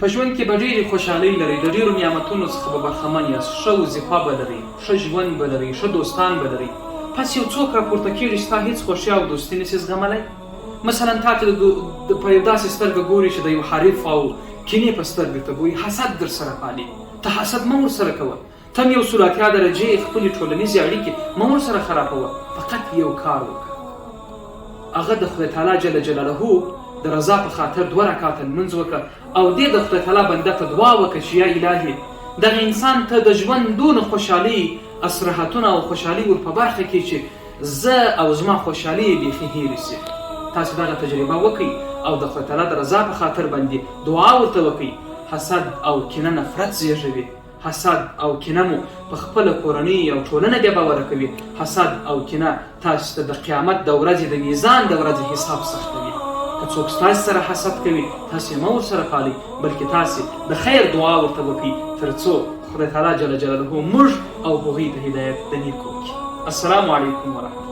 په ژوند کې به ډېرې خوشحالۍ لرئ، د ډېرو نعمتونو څخه به برخمن یاست، ښه وظیفه به لرئ، ښه ژوند به لرئ، ښه دوستان به لرئ، پس یو څوک راپورته کېږي ستا هېڅ خوښي او دوستي نشي زغملی؟ مثلا تا ته د په یو داسې سترګه ګوري چې د یو حریف او کینې په سترګه درته ګوري، حسد درسره پالي، ته حسد مه ورسره کوه، ته هم یو سل 80 درجې خپلې ټولنیزې اړیکې مه ورسره خرابوه، فقط یو کار وکړه، هغه د خدای تعالی جل جلاله د رضا په خاطر دوه رکعته لمونځ وکړه او دې د خدای تعالی بنده ته دعا وکړه چې یا الهي دغه انسان ته د ژوند دونه خوشحالي، استراحتونه او خوشحالي ور په برخه کړې چې زه او زما خوشحالي یې بیخي هېرې شي. تاسې دغه تجربه وکړئ او د خدای تعالی د رضا په خاطر باندې دعا ورته وکړئ. حسد او کینه نفرت زېږوي. حسد او کینه مو په خپله کورنۍ او ټولنه بې باوره کوي. حسد او کینه تاسې ته د قیامت د ورځې د میزان د ورځې حساب سختوي. که څوک ستاسې سره حسد کوي، تاسې مه ورسره پالئ، بلکې تاسې د خیر دعا ورته وکړئ، تر څو خدای تعالی جل جلاله موږ او هغوی ته هدایت د نیکو وکړي. السلام علیکم ورحمة.